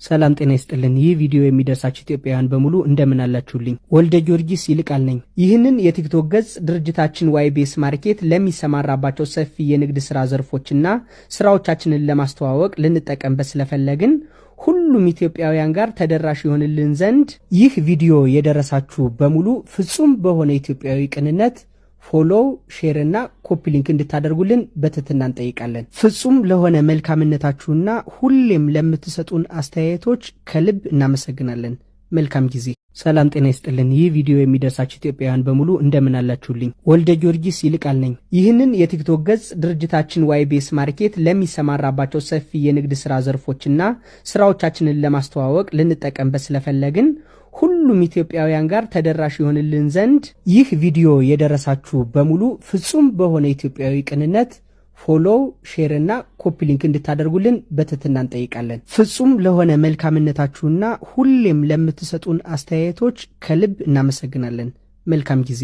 ሰላም ጤና ይስጥልን። ይህ ቪዲዮ የሚደርሳችሁ ኢትዮጵያውያን በሙሉ እንደምን አላችሁልኝ? ወልደ ጊዮርጊስ ይልቃል ነኝ። ይህንን የቲክቶክ ገጽ ድርጅታችን ዋይቤስ ማርኬት ለሚሰማራባቸው ሰፊ የንግድ ስራ ዘርፎችና ስራዎቻችንን ለማስተዋወቅ ልንጠቀምበት ስለፈለግን ሁሉም ኢትዮጵያውያን ጋር ተደራሽ ይሆንልን ዘንድ ይህ ቪዲዮ የደረሳችሁ በሙሉ ፍጹም በሆነ ኢትዮጵያዊ ቅንነት follow፣ share እና copy link እንድታደርጉልን በትህትና እንጠይቃለን። ፍጹም ለሆነ መልካምነታችሁና ሁሌም ለምትሰጡን አስተያየቶች ከልብ እናመሰግናለን። መልካም ጊዜ። ሰላም ጤና ይስጥልን። ይህ ቪዲዮ የሚደርሳችሁ ኢትዮጵያውያን በሙሉ እንደምን አላችሁልኝ? ወልደ ጊዮርጊስ ይልቃል ነኝ። ይህንን የቲክቶክ ገጽ ድርጅታችን ዋይቤስ ማርኬት ለሚሰማራባቸው ሰፊ የንግድ ስራ ዘርፎችና ስራዎቻችንን ለማስተዋወቅ ልንጠቀምበት ስለፈለግን ሁሉም ኢትዮጵያውያን ጋር ተደራሽ ይሆንልን ዘንድ ይህ ቪዲዮ የደረሳችሁ በሙሉ ፍጹም በሆነ ኢትዮጵያዊ ቅንነት follow፣ share እና copy link እንድታደርጉልን በትህትና እንጠይቃለን። ፍጹም ለሆነ መልካምነታችሁና ሁሌም ለምትሰጡን አስተያየቶች ከልብ እናመሰግናለን። መልካም ጊዜ።